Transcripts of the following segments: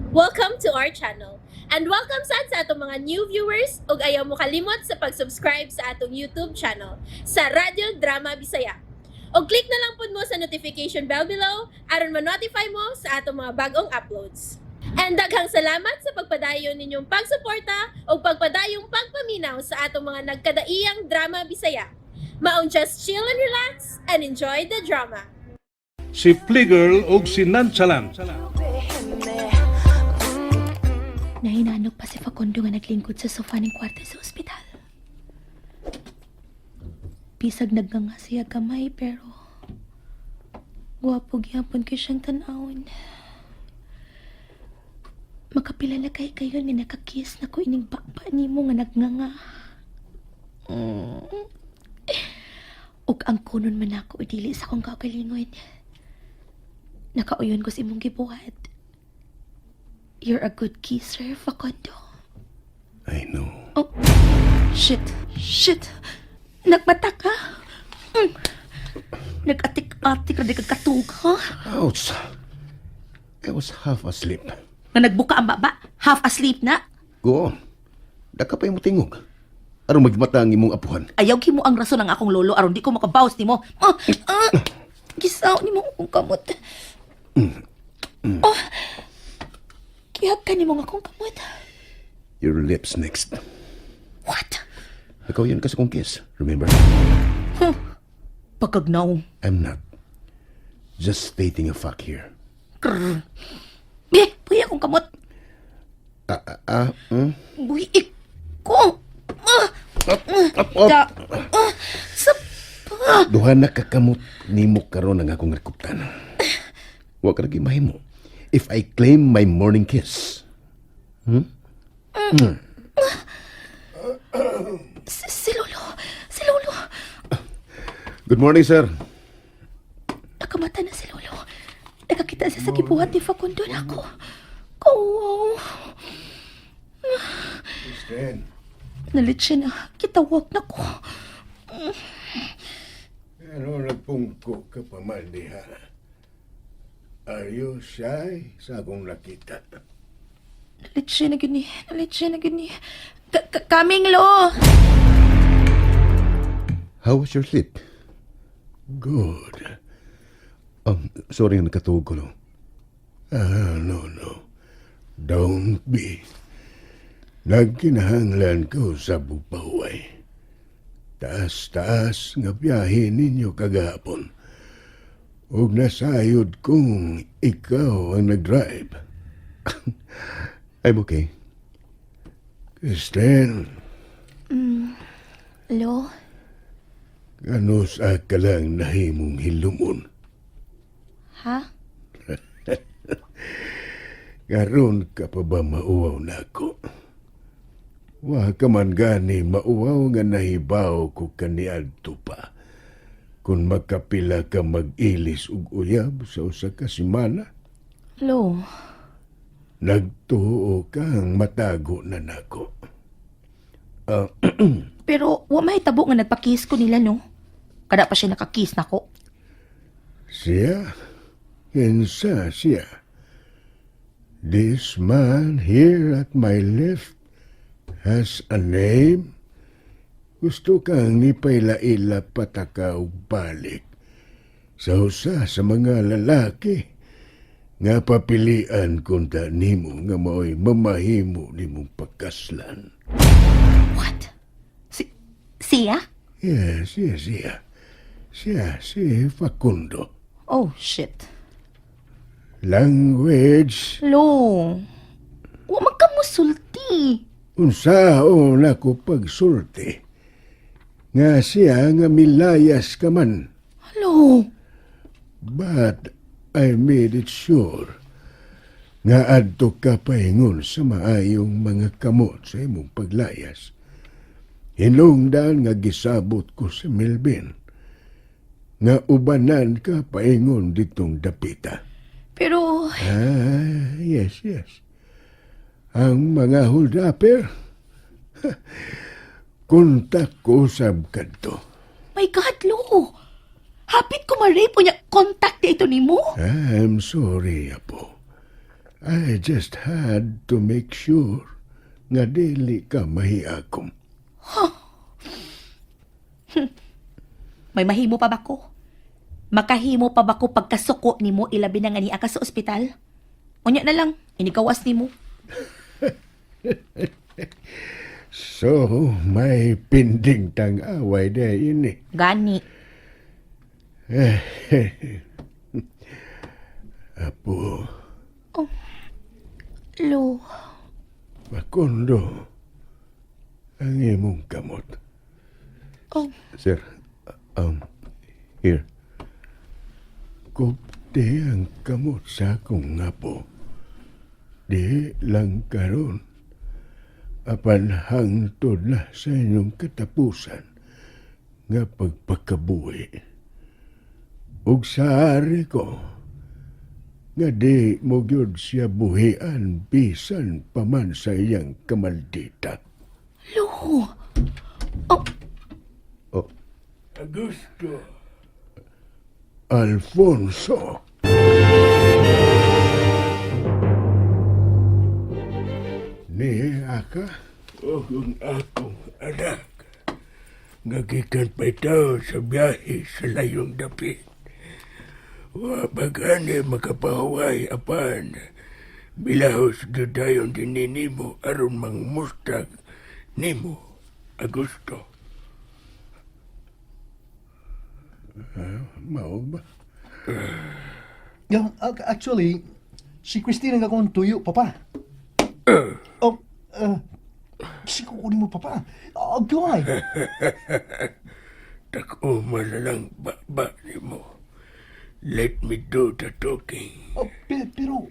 Welcome to our channel. And welcome sad sa atong mga new viewers ug ayaw mo kalimot sa pag-subscribe sa atong YouTube channel sa Radyo Drama Bisaya. Og click na lang pud mo sa notification bell below aron ma-notify mo sa atong mga bagong uploads. And daghang salamat sa pagpadayon ninyong pagsuporta ug pagpadayong pagpaminaw sa atong mga nagkadaiyang drama Bisaya. Maong just chill and relax and enjoy the drama. Si Fligirl ug si Nonchalant. Nahinanok pa si Facundo nga naglingkod sa sofa ng kwarto sa ospital. Bisag nagnganga siya gamay, pero gwapo gyapon kay siyang tan-awon. Makapila na kay kayo nga nakakiss na ko ining baba nimo nga nagnganga. Ug ang kunon man ako o dili sa akong kaugalingon. Nakauyon ko sa imong gibuhat. You're a good kisser, Facundo. I know. Oh, shit. Shit. Nagmata ka. Nag-atik-atik ra di ka katug, ha? Ouch. I was half asleep. Nga nagbuka ang baba, half asleep na. Go on. Daka pa mo tingog. Aron magmata ang imong apuhan. Ayaw himo ang rason ang akong lolo aron di ko makabawas nimo. Ah, ah, gisaw nimo akong kamot. Oh, gihag ka nimo ang akong kamot. Your lips next. What? Nakauyon ka sa kong kiss. Remember? Pagkagnaw. I'm not. Just stating a fact here. Grrr. Eh, buhi akong kamot. Ah, ah, ah? Buhi ko. Ah, Up, up, up. da. Ah, sa pa. Duha na kakamot nimo karon ang akong nakuptan. Wa ka lagi mahimo if I claim my morning kiss. Si Lolo. Si Lolo. Good morning, sir. Nakamata na si Lolo. Nakakita siya sa gibuhat ni Facundo nako. Kawaw. Kristen, Nalit siya na. Kitawag na ko. ano nagpungko ka pa man diha? Are you shy sa akong nakita? Nalit siya na gani. Nalit siya na gani. Kaming lo. How was your sleep? Good. Sorry nga nakatuog ko, no? Ah, no. Don't be. Nagkinahanglan ko sa bugpahuway. Taas-taas nga biyahe ninyo kagahapon. Ug nasayod kong ikaw ang nag-drive. I'm okay. Kristen, Lo, kanus-a ka lang nahimong hilumon? Ha? Karon ka pa ba mauwaw nako? Wa ka man gani mauwaw nga nahibaw ko kaniadto pa. Kung magkapila ka mag-ilis ug uyab sa usa ka semana, Lo, nagtuo kang matago na nako. Pero wa mahitabo nga nagpa-kiss ko nila, no? Kada pa siya nakakiss nako. Siya? Kinsa siya? This man here at my left has a name? Gusto kang nipaila-ila pataka og balik sa usa sa mga lalaki nga papilian kunta nimo nga mao'y mamahimo nimong pagkaslan. What? Si siya? Yes, siya. Siya, si Facundo. Oh, shit. Language. Lo, wa man ka musulti. Unsaon ako pagsulti? Nga siya nga milayas ka man. Lo, But I made it sure nga adto ka paingon sa maayong mga kamot sa imong paglayas. Hinungdan nga gisabot ko si Melvin nga ubanan ka paingon ditong dapita. Pero Ah, yes. Ang mga hold-upper, kontak ko sab kadto. My God, Lo. Hapit ko ma-rape unya contact ito nimo. I'm sorry, Apo. I just had to make sure nga dili ka mahiakom. May mahimo pa ba ko? Makahimo pa ba ko pagkasuko nimo ilabi na nga niya ka sa ospital? Unya na lang, inikawas nimo. So, may pinding tang away de ini. Gani. Apo, Lo, Facundo, ang imong kamot. Oh. Sir, here. Kupti ang kamot sa akong apo. Di lang karon. Apan hangtod na sa inyong katapusan nga pagpakabuhi. Ug sa ari ko, nga di mo gyud siya buhian bisan pa man sa iyang kamaldita. Lo. Oh, Oh, Augusto. Alfonso. Ni aka? O ang akong anak nga gikan pa itaw sa biyahe sa layong dapit. Wa bagani makapahuway apan bilahos gyud dayon dinhi nimo aron mangmustag nimo, Augusto. Mao ba? Yeah, actually, si Christine ang akong tuyo, Papa. Oh, si kukunin mo, Papa. Oh, God. Tak-uma na lang ba nimo. Let me do the talking. Oh, pero,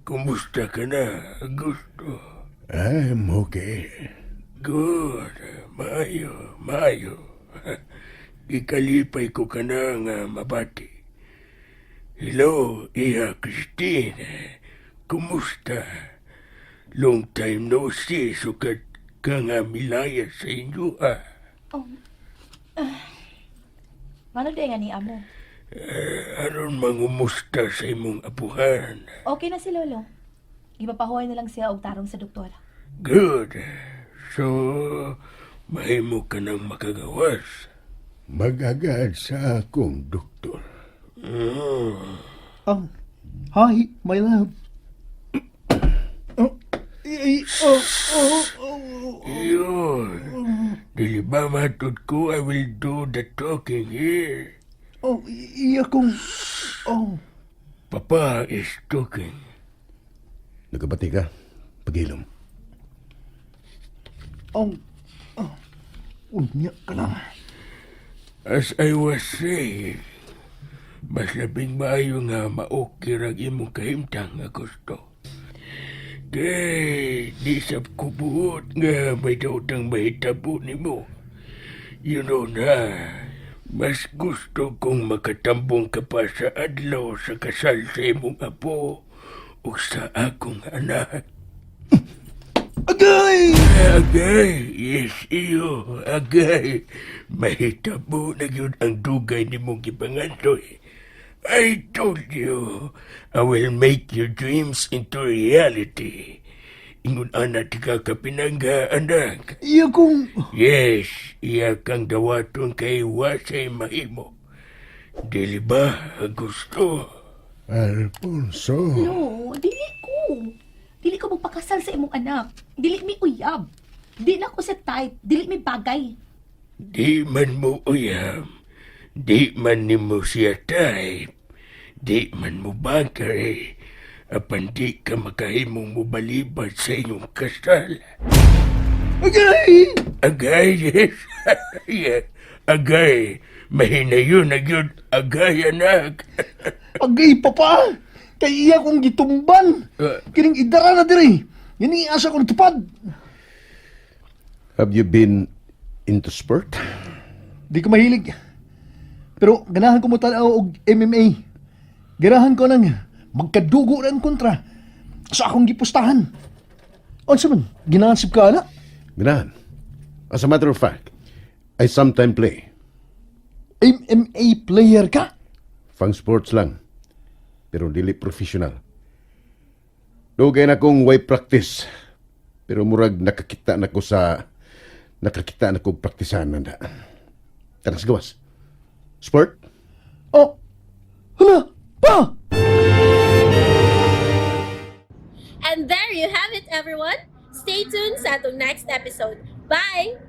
Kumusta ka na, Augusto? I'm okay. Good. Maayo, maayo. Gikalipay ko ka na nga mabati. Hello, Iha Christine. Kumusta? Long time no see, sukat ka nga milaya sa inyo, ah. Mano di nga ni amo? Aron mangumusta sa imong apuhan. Okay na si Lolo. Ipapahuway na lang siya og tarong sa doktor. Good. So, mahimo ka nang makagawas. Magagad sa akong doktor. Hi, my love. Oh, oh. Yun. Dili ba matod ko, I will do the talking here. Oh, iya kong, oh, Papa is talking. Nagabati ka? Pagilom. Oh, unya ka lang. As I was saying, mas labing maayo nga maokir ang imong kahimtang, Augusto. Kay, di sab ko buot nga may daotang mahitabo nimo. You know na, mas gusto kong makatambong ka pa sa adlaw sa kasal sa imong apo o sa akong anak. Agay! Agay, yes iyo, agay. Mahitabo na yun ang dugay ni mong gipangandoy. I told you, I will make your dreams into reality. Ingon ana ti ka kapinangga, anak. Iya kong, Yes, iya kang dawaton kay wasay mahimo. Dili ba, Augusto? Alfonso. No, dili ko. Dili ko magpakasal sa imong anak. Dili mi uyab. Di na ko sa type. Dili mi bagay. Di man mo uyam, di man nimo siya type, di man mo bagay, apan di ka makahimong mobalibad sa inyong kasal. Agay! Agay, yes. Yeah. Agay, mahinayon na yun, agay anak. Agay, Papa! Kay iya kong gitumban. Kining idara na diri. Yan asa kong tupad. Have you been into sport? Di ko mahilig. Pero ganahan ko mo tanaw og MMA. Ganahan ko nang magkadugo na ang kontra sa akong gipustahan. Unsa man, ganahan sib ka ana? Ganahan. As a matter of fact, I sometimes play. MMA player ka? Fang sports lang. Pero dili professional. Dugay na kong way practice. Pero murag nakakita na ko praktisan na. Tara sa gawas. Sport? Oh! Hala! Pa! And there you have it, everyone. Stay tuned sa atong next episode. Bye!